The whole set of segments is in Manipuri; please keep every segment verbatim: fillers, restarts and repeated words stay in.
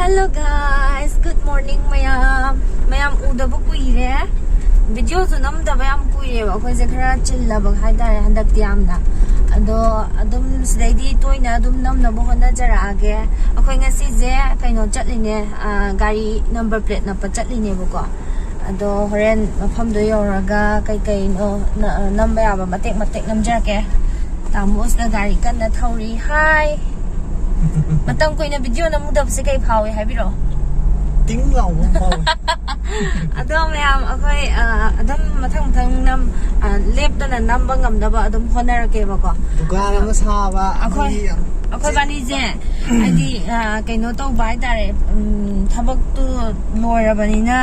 Hello guys, good morning ꯃꯌꯥꯝ. ꯃꯌꯥꯝ ꯎꯗꯕ ꯀꯨꯏꯔꯦ, ꯚꯤꯗꯤꯑꯣꯁꯨ ꯅꯝꯗꯕ ꯌꯥꯝ ꯀꯨꯏꯔꯦꯕ꯫ ꯑꯩꯈꯣꯏꯁꯦ ꯈꯔ ꯆꯤꯜꯂꯕ ꯍꯥꯏꯇꯥꯔꯦ ꯍꯟꯗꯛꯇꯤ ꯌꯥꯝꯅ꯫ ꯑꯗꯣ ꯑꯗꯨꯝ ꯁꯤꯗꯩꯗꯤ ꯇꯣꯏꯅ ꯑꯗꯨꯝ ꯅꯝꯅꯕ ꯍꯣꯠꯅꯖꯔꯛꯑꯒꯦ꯫ ꯑꯩꯈꯣꯏ ꯉꯁꯤꯁꯦ ꯀꯩꯅꯣ ꯆꯠꯂꯤꯅꯦ, ꯑ, ꯒꯥꯔꯤ ꯅꯝꯕꯔ ꯄ꯭ꯂꯦꯠ ꯅꯞꯄ ꯆꯠꯂꯤꯅꯦꯕꯀꯣ꯫ ꯑꯗꯣ ꯍꯣꯔꯦꯟ ꯃꯐꯝꯗꯣ ꯌꯧꯔꯒ ꯀꯩꯀꯩꯅꯣ ꯅ-, ꯅꯝꯕ ꯌꯥꯕ ꯃꯇꯦꯛ ꯃꯇꯦꯛ ꯅꯝꯖꯔꯛꯀꯦ꯫ ꯇꯥꯃꯣꯁꯤꯅ ꯒꯥꯔꯤ ꯀꯟꯅ ꯊꯧꯔꯤ꯫ ꯍꯥꯏ꯫ ꯃꯇꯝ ꯀꯨꯏꯅ ꯚꯤꯗꯤꯑꯣ ꯅꯝꯃꯨꯗꯕꯁꯦ ꯀꯩ ꯐꯥꯎꯏ ꯍꯥꯏꯕꯤꯔꯛꯑꯣ꯫ ꯇꯤꯡ ꯂꯥꯎꯕ ꯑꯃ ꯐꯥꯎꯋꯦ꯫ ꯑꯗꯣ ꯃꯌꯥꯝ ꯑꯩꯈꯣꯏ, ꯑ, ꯑꯗꯨꯝ ꯃꯊꯪ ꯃꯊꯪ ꯅꯝ-, ꯑ, ꯂꯦꯞꯇꯅ ꯅꯝꯕ ꯉꯝꯅꯕ ꯑꯗꯨꯝ ꯍꯣꯠꯅꯔꯛꯀꯦꯕꯀꯣ꯫ ꯗꯨꯀꯥꯟ ꯑꯃ ꯁꯥꯕ, ꯑꯩꯈꯣꯏ, ꯑꯗꯒꯤ ꯌꯥꯝ ꯑꯩꯈꯣꯏ ꯕꯥꯅꯤꯁꯦ ꯍꯥꯏꯗꯤ, ꯑ, ꯀꯩꯅꯣ ꯇꯧꯕ ꯍꯥꯏꯇꯥꯔꯦ, ꯎꯝ, ꯊꯕꯛꯇꯨ ꯂꯣꯏꯔꯕꯅꯤꯅ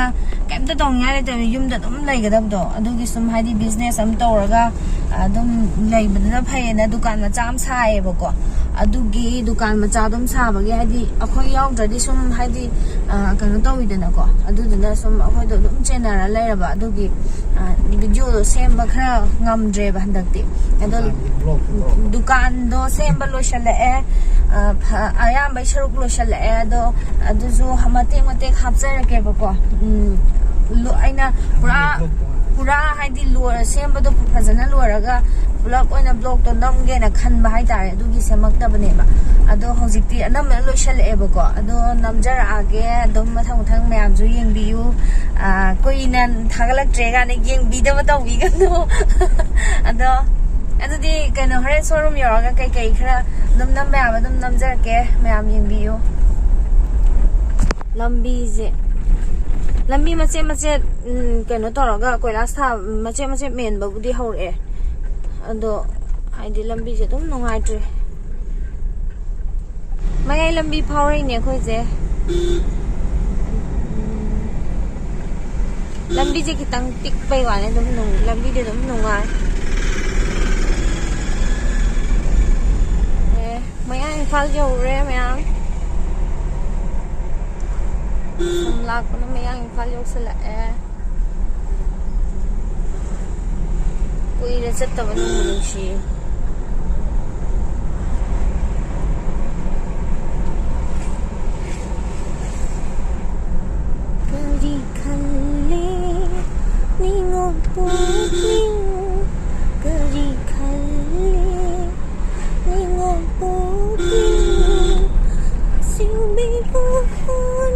ꯀꯩꯝꯇ ꯇꯧꯅꯤꯡꯉꯥꯏ ꯂꯩꯇꯕꯅꯤ, ꯌꯨꯝꯗ ꯑꯗꯨꯝ ꯂꯩꯒꯗꯕꯗꯣ꯫ ꯑꯗꯨꯒꯤ ꯁꯨꯝ ꯍꯥꯏꯗꯤ ꯕꯤꯖꯤꯅꯦꯁ ꯑꯃ ꯇꯧꯔꯒ ꯑꯗꯨꯝ ꯂꯩꯕꯗꯨꯅ ꯐꯩꯌꯦꯅ ꯗꯨꯀꯥꯟ ꯃꯆꯥ ꯑꯃ ꯁꯥꯏꯌꯦꯕꯀꯣ꯫ ꯑꯗꯨꯒꯤ ꯗꯨꯀꯥꯟ ꯃꯆꯥ ꯑꯗꯨꯝ ꯁꯥꯕꯒꯤ ꯍꯥꯏꯗꯤ ꯑꯩꯈꯣꯏ ꯌꯥꯎꯗ꯭ꯔꯗꯤ ꯁꯨꯝ ꯍꯥꯏꯗꯤ, ꯑ, ꯀꯩꯅꯣ ꯇꯧꯋꯤꯗꯅꯀꯣ꯫ ꯑꯗꯨꯗꯨꯅ ꯁꯨꯝ ꯑꯩꯈꯣꯏꯗꯣ ꯑꯗꯨꯝ ꯆꯦꯟꯅꯔ ꯂꯩꯔꯕ꯫ ꯑꯗꯨꯒꯤ, ꯑ, ꯚꯤꯗꯤꯑꯣꯗꯣ ꯁꯦꯝꯕ ꯈꯔ ꯉꯝꯗ꯭ꯔꯦꯕ ꯍꯟꯗꯛꯇꯤ꯫ ꯑꯗꯣ ꯗꯨꯀꯥꯟꯒꯤ ꯕ꯭ꯂꯣꯛꯇꯣ ꯇꯧꯔꯒ꯫ ꯗꯨꯀꯥꯟꯗꯣ ꯁꯦꯝꯕ ꯂꯣꯏꯁꯜꯂꯛꯑꯦ꯫ ꯑ, ꯐ-, ꯑꯌꯥꯝꯕꯩ ꯁꯔꯨꯛ ꯂꯣꯏꯁꯜꯂꯛꯑꯦ꯫ ꯑꯗꯣ ꯑꯗꯨꯁꯨ ꯃꯇꯦꯛ ꯃꯇꯦꯛ ꯍꯥꯞꯆꯔꯛꯀꯦꯕꯀꯣ꯫ ꯎꯝ, ꯂꯣ-, ꯑꯩꯅ ꯄꯨꯔꯥ, ꯕ꯭ꯂꯣꯛꯇꯣ ꯄꯨꯔꯥ ꯍꯥꯏꯗꯤ ꯂꯣꯏꯔ-, ꯁꯦꯝꯕꯗꯣ ꯐꯖꯅ ꯂꯣꯏꯔꯒ ꯄꯨꯂꯞ ꯑꯣꯏꯅ ꯕ꯭ꯂꯣꯛꯇꯣ ꯅꯝꯒꯦꯅ ꯈꯟꯕ ꯍꯥꯏꯇꯥꯔꯦ꯫ ꯑꯗꯨꯒꯤ ꯁꯦꯝꯃꯛꯇꯕꯅꯦꯕ꯫ ꯑꯗꯣ ꯍꯧꯖꯤꯛꯇꯤ ꯑꯅꯝꯕꯅ ꯂꯣꯏꯁꯜꯂꯛꯑꯦꯕꯀꯣ꯫ ꯑꯗꯣ ꯅꯝꯖꯔꯛꯑꯒꯦ ꯑꯗꯨꯝ ꯃꯊꯪ ꯃꯊꯪ ꯃꯌꯥꯝꯁꯨ ꯌꯦꯡꯕꯤꯌꯨ꯫ ꯑ, ꯀꯨꯏꯅ ꯊꯥꯒꯠꯂꯛꯇ꯭ꯔꯦ ꯀꯥꯏꯅ ꯌꯦꯡꯕꯤꯗꯕ ꯇꯧꯕꯤꯒꯅꯨ꯫ ꯑꯗꯣ ꯑꯗꯨꯗꯤ ꯀꯩꯅꯣ, ꯍꯣꯔꯦꯟ ꯁꯣꯔꯨꯝ ꯌꯧꯔꯒ ꯀꯩꯀꯩ ꯈꯔ ꯑꯗꯨꯝ ꯅꯝꯕ ꯌꯥꯕ ꯑꯗꯨꯝ ꯅꯝꯖꯔꯛꯀꯦ, ꯃꯌꯥꯝ ꯌꯦꯡꯕꯤꯌꯨ꯫ ꯂꯝꯕꯤꯁꯦ, ꯂꯝꯕꯤ ꯃꯆꯦꯠ ꯃꯆꯦꯠ, ꯎꯝ, ꯀꯩꯅꯣ ꯇꯧꯔꯒ ꯀꯣꯏꯂꯥꯁ ꯊꯥ-, ꯃꯆꯦꯠ ꯃꯆꯦꯠ ꯃꯦꯟꯕꯕꯨꯗꯤ ꯍꯧꯔꯛꯑꯦ꯫ ꯑꯗꯣ ꯍꯥꯏꯗꯤ ꯂꯝꯕꯤꯁꯦ ꯑꯗꯨꯝ ꯅꯨꯡꯉꯥꯏꯇ꯭ꯔꯦ꯫ ꯃꯌꯥꯏ ꯂꯝꯕꯤ ꯐꯥꯎꯔꯛꯏꯅꯦ ꯑꯩꯈꯣꯏꯁꯦ꯫ ꯂꯝꯕꯤꯁꯦ ꯈꯤꯇꯪ ꯄꯤꯛꯄꯩ ꯋꯥꯅꯤ, ꯑꯗꯨꯝ ꯅꯨꯡ-, ꯂꯝꯕꯤꯗꯤ ꯑꯗꯨꯝ ꯅꯨꯡꯉꯥꯏ꯫ ꯑꯦ, ꯃꯌꯥꯡ ꯏꯝꯐꯥꯜ ꯌꯧꯔꯦ ꯃꯌꯥꯝ꯫ ꯁꯨꯝ ꯂꯥꯛꯄꯅ ꯃꯌꯥꯡ ꯏꯝꯐꯥꯜ ꯌꯧꯁꯜꯂꯛꯑꯦ꯫ ꯀꯨꯏꯔꯦ ꯆꯠꯇꯕ, ꯅꯨꯡꯕꯨ ꯅꯨꯡꯁꯤꯌꯦ꯫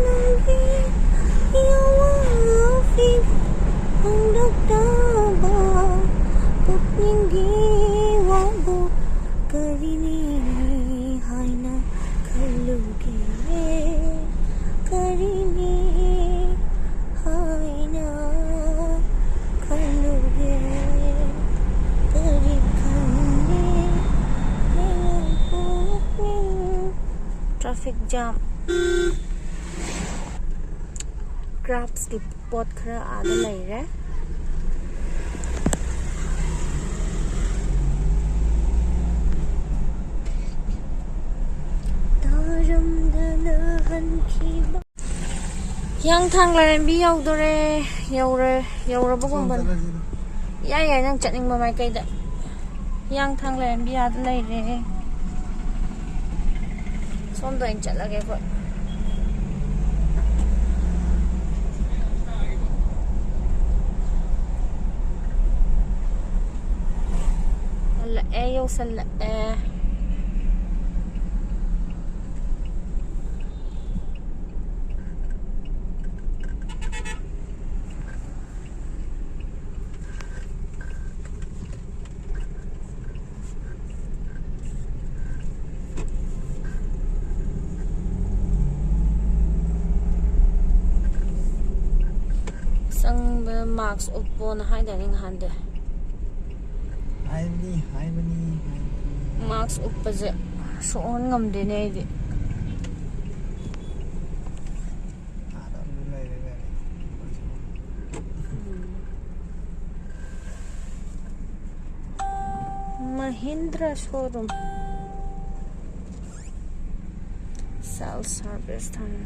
ꯅꯪꯒꯤ ꯌꯥꯋꯥꯐꯤ ꯐꯣꯡꯗꯣꯛꯇꯕ ꯄꯨꯛꯅꯤꯡꯒꯤ ꯋꯥꯕꯨ ꯀꯔꯤꯅꯤ ꯍꯥꯏꯅ ꯈꯜꯂꯨꯒꯦ? ꯀꯔꯤꯅꯤ ꯍꯥꯏꯅ ꯈꯜꯂꯨꯒꯦ? ꯀꯔꯤ ꯈꯜꯂꯤ ꯅꯪꯒꯤ ꯄꯨꯛꯅꯤꯡ? Traffic jam꯫ Crabsꯀꯤ ꯄꯣꯠ ꯈꯔ ꯑꯥꯗ ꯂꯩꯔꯦ꯫ ꯇꯥꯔꯝꯗꯅ ꯍꯟꯈꯤꯕ꯫ ꯍꯤꯌꯥꯡꯊꯥꯡ ꯂꯥꯏꯔꯦꯝꯕꯤ ꯌꯧꯗꯣꯔꯦ꯫ ꯌꯧꯔꯦ꯫ ꯌꯧꯔꯕꯒꯨꯝꯕꯅꯤ꯫ ꯆꯠꯂꯁꯤꯗ꯫ ꯌꯥꯏ, ꯌꯥꯏ, ꯅꯪ ꯆꯠꯅꯤꯡꯕ ꯃꯥꯏꯀꯩꯗ꯫ ꯍꯤꯌꯥꯡꯊꯥꯡ ꯂꯥꯏꯔꯦꯝꯕꯤ ꯑꯥꯗ ꯂꯩꯔꯦ꯫ ꯁꯣꯝꯗ ꯑꯣꯏꯅ ꯆꯠꯂꯒꯦ ꯑꯩꯈꯣꯏ꯫ ꯍꯜꯂꯛꯑꯦ, ꯌꯧꯁꯜꯂꯛꯑꯦ꯫ ꯆꯪꯕ mask ꯎꯞꯄꯣꯅ ꯍꯥꯏꯗꯥꯏꯅꯦ ꯅꯍꯥꯟꯗꯤ? ꯍꯥꯏꯕꯅꯤ, ꯍꯥꯏꯕꯅꯤ, ꯍꯥꯏꯕꯅꯤ꯫ Mask ꯎꯞꯄꯁꯦ ꯁꯣꯛꯍꯟ ꯉꯝꯗꯦꯅꯦ ꯑꯩꯗꯤ꯫ ꯑꯥꯗ ꯑꯃꯨꯛ ꯂꯩꯔꯦ, ꯂꯩꯔꯦ꯫ ꯎꯝ꯫ Mahindra showroom꯫ Self service ꯊꯝꯃꯦ꯫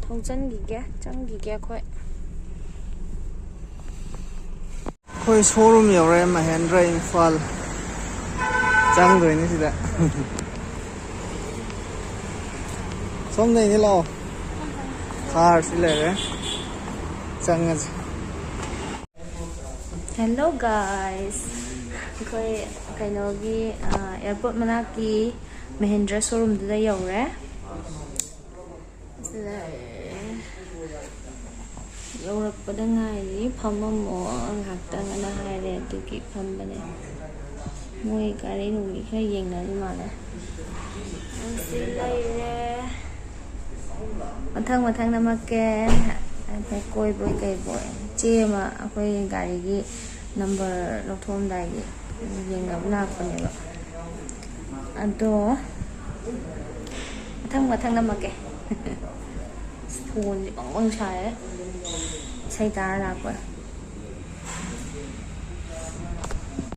ꯊꯧꯖꯟꯈꯤꯒꯦ, ꯆꯪꯈꯤꯒꯦ ꯑꯩꯈꯣꯏ꯫ ꯑꯩꯈꯣꯏ showroom ꯌꯧꯔꯦ, Mahindra ꯏꯝꯐꯥꯜ꯫ ꯆꯪꯗꯣꯏꯅꯤ ꯁꯤꯗ꯫ ꯁꯣꯝꯗꯩꯅꯦ, ꯂꯥꯛꯑꯣ꯫ Car ꯁꯤ ꯂꯩꯔꯦ꯫ ꯆꯪꯉꯁꯤ꯫ Hello guys, ꯑꯩꯈꯣꯏ ꯀꯩꯅꯣꯒꯤ, ꯑ, airport ꯃꯅꯥꯛꯀꯤ ꯃꯍꯤꯟꯗ꯭ꯔ ꯁꯣꯔꯨꯝꯗꯨꯗ ꯌꯧꯔꯦ꯫ ꯌꯧꯔꯛꯄꯗ ꯉꯥꯏꯔꯤ, ꯐꯝꯃꯝꯃꯣ ꯉꯥꯏꯍꯥꯛꯇꯪ ꯑꯅ ꯍꯥꯏꯔꯦ, ꯑꯗꯨꯒꯤ ꯐꯝꯕꯅꯦ꯫ ꯃꯣꯏ ꯒꯥꯔꯤ ꯅꯨꯡꯂꯤ ꯈꯔ ꯌꯦꯡꯅꯔꯤ ꯃꯥꯜꯂꯦ꯫ ꯑꯁꯤ ꯂꯩꯔꯦ꯫ ꯃꯊꯪ ꯃꯊꯪ ꯅꯝꯃꯛꯀꯦ꯫ ꯑꯗ ꯀꯣꯏꯕꯣꯏ ꯀꯩꯕꯣꯏ꯫ ꯆꯦ ꯑꯃ ꯑꯩꯈꯣꯏ ꯒꯥꯔꯤꯒꯤ ꯅꯝꯕꯔ ꯂꯧꯊꯣꯛꯑꯝꯗꯥꯏꯒꯤ ꯌꯦꯡꯅꯕ ꯂꯥꯛꯄꯅꯦꯕ꯫ ꯑꯗꯣ ꯃꯊꯪ ꯃꯊꯪ ꯅꯝꯃꯛꯀꯦ꯫ ꯐꯣꯟꯁꯦ ꯕꯪ ꯕꯪ ꯁꯥꯏꯌꯦ꯫ ꯏꯁꯩ ꯇꯥꯔ ꯂꯥꯛꯄ꯫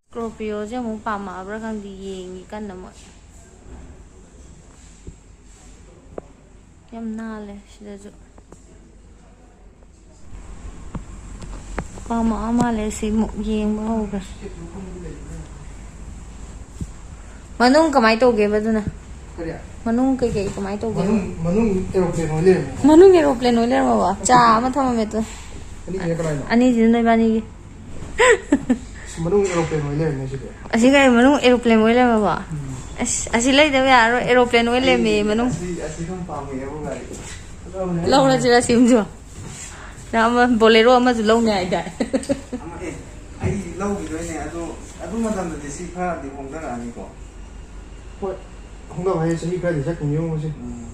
ꯁ꯭ꯀꯣꯔꯄꯤꯌꯣꯁꯦ ꯑꯃꯨꯛ ꯄꯥꯝꯃꯛꯑꯕ꯭ꯔꯥ ꯈꯪꯗꯦ, ꯌꯦꯡꯉꯤ ꯀꯟꯅ ꯃꯣꯏ꯫ ꯌꯥꯝ ꯅꯥꯜꯂꯦ ꯁꯤꯗꯁꯨ꯫ ꯄꯥꯝꯃꯛꯑ ꯃꯥꯜꯂꯦ ꯁꯤ, ꯑꯃꯨꯛ ꯌꯦꯡꯕ ꯍꯧꯈ꯭ꯔꯦ꯫ ꯃꯅꯨꯡ ꯀꯃꯥꯏꯅ ꯇꯧꯒꯦꯕ ꯑꯗꯨꯅ? ꯀꯔꯤ? ꯃꯅꯨꯡ ꯀꯩꯀꯩ ꯀꯃꯥꯏꯅ ꯇꯧꯒꯦꯕ? ꯃꯅꯨꯡ, ꯃꯅꯨꯡ ꯑꯦꯔꯣꯄ꯭ꯂꯦꯟ ꯑꯣꯏ ꯂꯩꯔꯝꯃꯦ꯫ ꯃꯅꯨꯡ ꯑꯦꯔꯣꯄ꯭ꯂꯦꯟ ꯑꯣꯏ ꯂꯩꯔꯝꯃꯕ? ꯆꯥ ꯑꯃ ꯊꯝꯃꯝꯃꯦ ꯑꯗꯨ꯫ ꯑꯅꯤꯁꯤꯅ ꯀꯅꯥꯏꯅꯣ? ꯑꯅꯤꯁꯤꯅ ꯅꯣꯏꯕꯥꯅꯤꯒꯤ꯫ ꯑꯁ, ꯃꯅꯨꯡ ꯑꯦꯔꯣꯄ꯭ꯂꯦꯟ ꯑꯣꯏ ꯂꯩꯔꯝꯃꯦ ꯁꯤꯗꯤ꯫ ꯑꯁꯤ ꯀꯩ ꯃꯅꯨꯡ ꯑꯦꯔꯣꯄ꯭ꯂꯦꯟ ꯑꯣꯏ ꯂꯩꯔꯝꯃꯕꯣ? ꯎꯝ꯫ ꯑꯁ, ꯑꯁꯤ ꯂꯩꯗꯕ ꯌꯥꯔꯔꯣꯏ, ꯑꯦꯔꯣꯄ꯭ꯂꯦꯟ ꯑꯣꯏ ꯂꯩꯔꯝꯃꯦ ꯑꯩ ꯃꯅꯨꯡ꯫ ꯑꯁꯤ, ꯑꯁꯤ ꯁꯨꯝ ꯄꯥꯝꯃꯛꯑꯦꯕꯨ ꯒꯥꯔꯤ꯫ ꯂꯧꯔꯁꯤꯔ ꯁꯤꯝꯁꯨ? ꯅꯪ ꯑꯃ ꯕꯣꯂꯦꯔꯣ ꯑꯃꯁꯨ ꯂꯧꯅꯤ ꯍꯥꯏꯗꯥꯏ? ꯑꯃ, ꯑꯦ, ꯑꯩ ꯂꯧꯈꯤꯗꯣꯏꯅꯦ, ꯑꯗꯣ ꯑꯗꯨ ꯃꯇꯝꯗꯗꯤ ꯁꯤ ꯈꯔꯗꯤ ꯍꯣꯡꯊꯔꯛꯑꯅꯤꯀꯣ꯫ ꯍꯣꯏ, ꯍꯣꯡꯗꯕ ꯍꯥꯏꯁꯦ ꯆꯍꯤ ꯈꯔꯗꯤ ꯆꯠꯈꯤꯅꯤ ꯌꯦꯡꯉꯨꯁꯦ꯫ ꯎꯝ꯫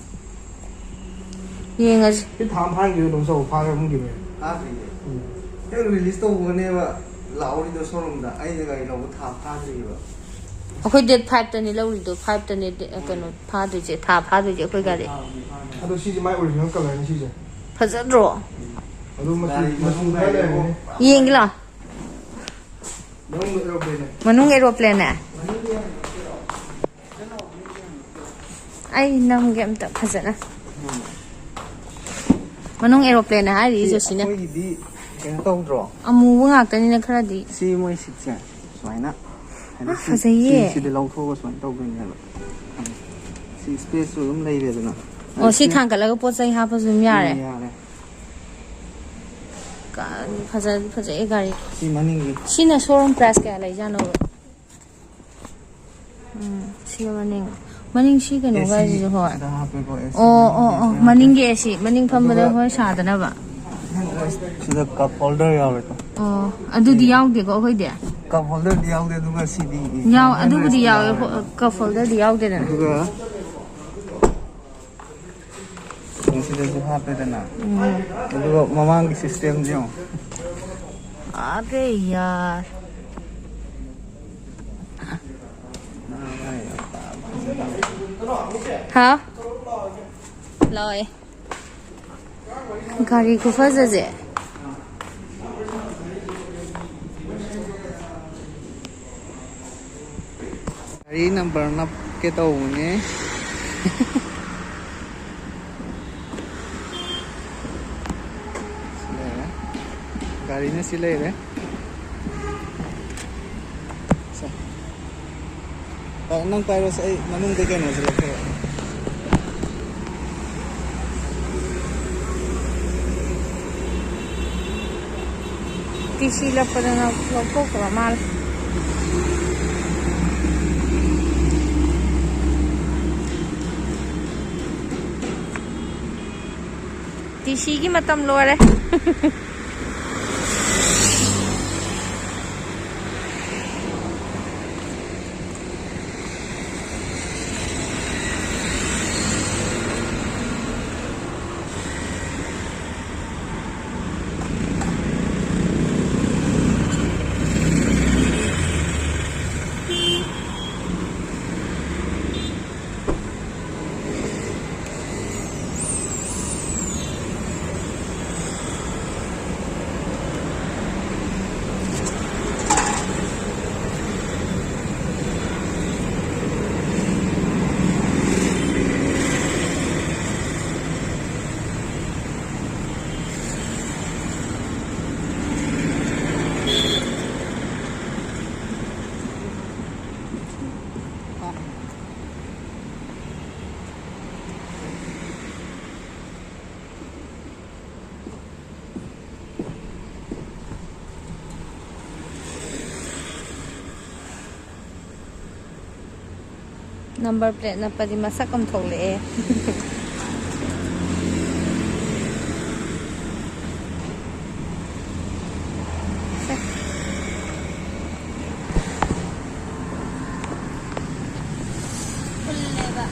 ꯌꯦꯡꯉꯁꯤ꯫ ꯁꯤ ꯊꯥ ꯑꯃ ꯐꯥꯔꯝꯈꯤꯔꯣꯏ, ꯑꯗꯨꯝ ꯆꯥꯎ ꯐꯥꯔ ꯍꯣꯡꯈꯤꯕ ꯌꯥꯏ꯫ ꯐꯥꯗ꯭ꯔꯤꯌꯦ꯫ ꯎꯝ꯫ ꯍꯦꯛ ꯔꯤꯂꯤꯁ ꯇꯧꯕꯒꯅꯦꯕ ꯂꯥꯛꯍꯧꯔꯤꯗꯣ ꯁꯣꯔꯨꯝꯗ꯫ ꯑꯩꯅ ꯒꯥꯔꯤ ꯂꯧꯕ ꯊꯥ ꯐꯥꯗ꯭ꯔꯤꯕ꯫ ꯑꯩꯈꯣꯏ ꯗꯦꯠ ꯐꯥꯏꯚꯇꯅꯤ ꯂꯧꯔꯤꯗꯣ, ꯐꯥꯏꯚꯇꯅꯦ ꯗꯦ-, ꯀꯩꯅꯣ ꯐꯥꯗꯣꯏꯁꯦ, ꯊꯥ ꯐꯥꯗꯣꯏꯁꯦ ꯑꯩꯈꯣꯏ ꯒꯥꯔꯤ꯫ ꯊꯥꯕꯨꯗꯤ ꯐꯥꯗ꯭ꯔꯤ꯫ ꯑꯗꯣ ꯁꯤꯁꯦ ꯃꯥꯏ ꯑꯣꯔꯤꯖꯤꯅꯦꯜ ꯀꯂꯔꯅꯤ ꯁꯤꯁꯦ꯫ ꯐꯖꯗ꯭ꯔꯣ? ꯑꯗꯨ ꯃꯆꯨ, ꯒꯥꯔꯤ ꯃꯆꯨ ꯃꯅꯨꯡ ꯈꯔ ꯂꯩꯔꯝꯒꯅꯤ꯫ ꯌꯦꯡꯒꯦ ꯂꯥꯎ꯫ ꯃꯅꯨꯡꯗ ꯑꯦꯔꯣꯄ꯭ꯂꯦꯟꯅꯦ꯫ ꯃꯅꯨꯡ ꯑꯦꯔꯣꯄ꯭ꯂꯦꯟꯅꯦ? ꯑꯩ ꯅꯝꯒꯦ ꯑꯝꯇ ꯐꯖꯅ꯫ ꯃꯅꯨꯡ ꯑꯦꯔꯣꯄ꯭ꯂꯦꯟꯅꯦ ꯍꯥꯏꯔꯤ ꯁꯤ ꯖꯣꯁꯤꯅ꯫ ꯑꯩꯈꯣꯏꯒꯤꯗꯤ ꯀꯩꯅꯣ ꯇꯧꯗ꯭ꯔꯣ? ꯑꯃꯨꯕ ꯉꯥꯛꯇꯅꯤꯅ ꯈꯔꯗꯤ꯫ ꯁꯤ ꯃꯣꯏ ꯁꯤꯠꯁꯦ ꯁꯨꯃꯥꯏꯅ, ꯍꯥꯏꯗꯤ ꯑ, ꯁꯤ, ꯐꯖꯩꯌꯦ꯫ ꯁꯤ, ꯁꯤꯗꯤ ꯂꯧꯊꯣꯛꯑꯒ ꯁꯨꯃꯥꯏꯅ ꯇꯧꯗꯣꯏꯅꯦꯕ꯫ ꯁꯤ ꯁ꯭ꯄꯦꯁꯁꯨ ꯑꯗꯨꯝ ꯂꯩꯔꯦꯗꯅ꯫ ꯑꯣ, ꯁꯤ ꯁꯤ ꯊꯥꯡꯒꯠꯂꯒ ꯄꯣꯠ ꯆꯩ ꯍꯥꯞꯄꯁꯨ ꯑꯗꯨꯝ ꯌꯥꯔꯦ? ꯎꯝ, ꯌꯥꯔꯦ꯫ ꯀ-, ꯐꯖ-, ꯐꯖꯩꯌꯦ ꯒꯥꯔꯤ꯫ ꯁꯤ ꯃꯅꯤꯡꯒꯤ꯫ ꯁꯤꯅ ꯁꯣꯔꯨꯝ ꯄ꯭ꯔꯥꯏꯁ ꯀꯌꯥ ꯂꯩꯖꯥꯠꯅꯣ? ꯎꯝ, ꯁꯤ ꯃꯅꯤꯡ꯫ ꯃꯅꯤꯡ ꯁꯤ ꯀꯩꯅꯣ ꯒꯥꯏꯁꯤꯁꯨ, ꯍꯣꯏ꯫ ꯁꯤꯗ ꯍꯥꯞꯄꯦꯀꯣ, ꯑꯦ ꯁꯤ ꯑꯣ, ꯑꯣ, ꯑꯣ, ꯁꯤ ꯍꯥꯞꯄꯦ꯫ ꯃꯅꯤꯡꯒꯤ ꯑꯦ ꯁꯤ, ꯃꯅꯤꯡ ꯐꯝꯕꯗ ꯑꯗꯨꯒ ꯍꯣꯏ ꯁꯥꯗꯅꯕ꯫ ꯁꯤꯗ ꯀꯞ ꯍꯣꯜꯗꯔ ꯌꯥꯎꯔꯦꯀꯣ꯫ ꯑꯣ, ꯑꯗꯨꯗꯤ ꯌꯥꯎꯗꯦꯀꯣ ꯑꯩꯈꯣꯏꯗꯤ꯫ ꯀꯞ ꯍꯣꯜꯗꯔꯗꯤ ꯌꯥꯎꯗꯦ, ꯑꯗꯨꯒ ꯁꯤꯗꯤ ꯌꯥꯎ-, ꯍꯦꯟ ꯑꯗꯨꯕꯨꯗꯤ ꯔꯦꯁꯇꯤ ꯌꯥꯎꯋꯦ, ꯌꯥꯎꯔꯦꯀꯣ꯫ ꯍꯣ-, ꯀꯞ ꯍꯣꯜꯗꯔꯗꯤ ꯌꯥꯎꯗꯦꯗꯅ꯫ ꯑꯗꯨꯒ ꯁꯤꯗꯁꯨ ꯍꯥꯞꯄꯦꯗꯅ꯫ ꯎꯝ꯫ ꯑꯗꯨꯒ ꯃꯃꯥꯡꯒꯤ ꯁꯤꯁꯇꯦꯝꯁꯦ ꯌꯦꯡꯉꯣ꯫ ꯑꯕꯦ ꯌꯥꯔ꯫ ꯍꯥꯎ꯫ ꯂꯥꯛꯑꯦ꯫ ꯒꯥꯔꯤ ꯈꯨꯐꯖꯁꯦ꯫ ꯒꯥꯔꯤ ꯅꯝꯕꯔ ꯅꯞꯀꯦ ꯇꯧꯕꯅꯦ꯫ ꯁꯤ ꯂꯩꯔꯦ꯫ ꯒꯥꯔꯤꯅ ꯁꯤ ꯂꯩꯔꯦ꯫ ꯁꯦ꯫ ꯑ, ꯅꯪ ꯄꯥꯏꯔꯣꯁꯦ, ꯑꯩ ꯃꯅꯨꯡꯗ ꯀꯩꯅꯣꯁꯦ ꯂꯧꯊꯣꯔꯛꯑꯣ꯫ ꯇꯤ ꯁꯤ ꯂꯞꯄꯗꯅ ꯂꯧꯊꯣꯛꯈ꯭ꯔ ꯃꯥꯜꯂꯦ꯫ ꯇꯤ ꯁꯤꯒꯤ ꯃꯇꯝ ꯂꯣꯏꯔꯦ꯫ ꯅꯝꯕꯔ ꯄ꯭ꯂꯦꯠ ꯅꯞꯄꯗꯤ ꯃꯁꯛ ꯑꯃ ꯊꯣꯛꯂꯛꯑꯦ꯫ ꯐꯨꯜꯂꯦꯕ꯫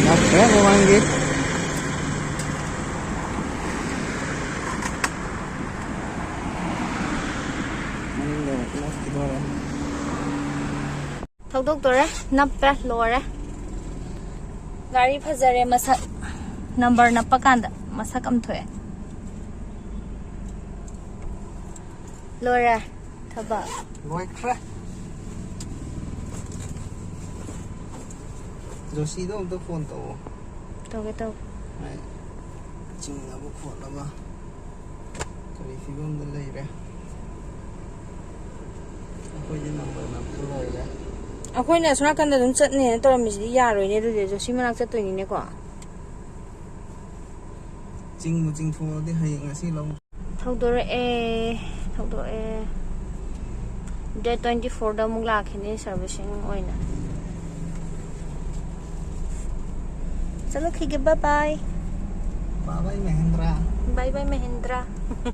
ꯂꯥꯛꯈ꯭ꯔꯦ ꯃꯃꯥꯡꯒꯤ꯫ ꯃꯅꯤꯡꯗ ꯑꯃꯨꯛ ꯂꯥꯛꯈꯤꯗꯣꯔꯦ꯫ ꯊꯧꯗꯣꯛꯇꯣꯔꯦ꯫ ꯅꯞꯄꯦ꯫ ꯂꯣꯏꯔꯦ꯫ ꯒꯥꯔꯤ ꯐꯖꯔꯦ ꯃꯁꯛ꯫ ꯅꯝꯕꯔ ꯅꯞꯄ ꯀꯥꯟꯗ ꯃꯁꯛ ꯑꯃ ꯊꯣꯛꯑꯦ꯫ ꯂꯣꯏꯔꯦ ꯊꯕꯛ꯫ ꯂꯣꯏꯈ꯭ꯔꯦ꯫ ꯖꯣꯁꯤꯗꯣ ꯑꯝꯇ ꯐꯣꯟ ꯇꯧꯑꯣ꯫ ꯇꯧꯒꯦ, ꯇꯧꯒꯦ꯫ ꯍꯥꯏ꯫ ꯆꯤꯡꯅꯕ ꯈꯣꯠꯅꯕ ꯀꯔꯤ ꯐꯤꯕꯝꯗ ꯂꯩꯔꯦ? ꯑꯩꯈꯣꯏꯗꯤ ꯅꯝꯕꯔ ꯅꯝꯕ ꯂꯣꯏꯔꯦ꯫ ꯑꯩꯈꯣꯏꯅ ꯑꯁꯣꯝ ꯅꯥꯀꯟꯗ ꯑꯗꯨꯝ ꯆꯠꯅꯦꯅ ꯇꯧꯔꯝꯃꯤꯁꯤꯗꯤ ꯌꯥꯔꯣꯏꯅꯦ꯫ ꯑꯗꯨꯗꯤ ꯖꯣꯁꯤ ꯃꯅꯥꯛ ꯆꯠꯇꯣꯏꯅꯤꯅꯦꯀꯣ꯫ ꯆꯤꯡꯕꯨ ꯆꯤꯡꯊꯣꯛꯑꯗꯤ ꯍꯌꯦꯡ ꯉꯁꯤ ꯂꯧ꯫ ꯊꯧꯗꯣꯔꯛꯑꯦ, ꯊꯧꯗꯣꯔꯛꯑꯦ꯫ Date twenty fourꯗ ꯑꯃꯨꯛ ꯂꯥꯛꯈꯤꯅꯤ servicing ꯑꯣꯏꯅ꯫ ꯆꯠꯂꯛꯈꯤꯒꯦ, bye bye. Bye bye Mahindra. Bye bye Mahindra.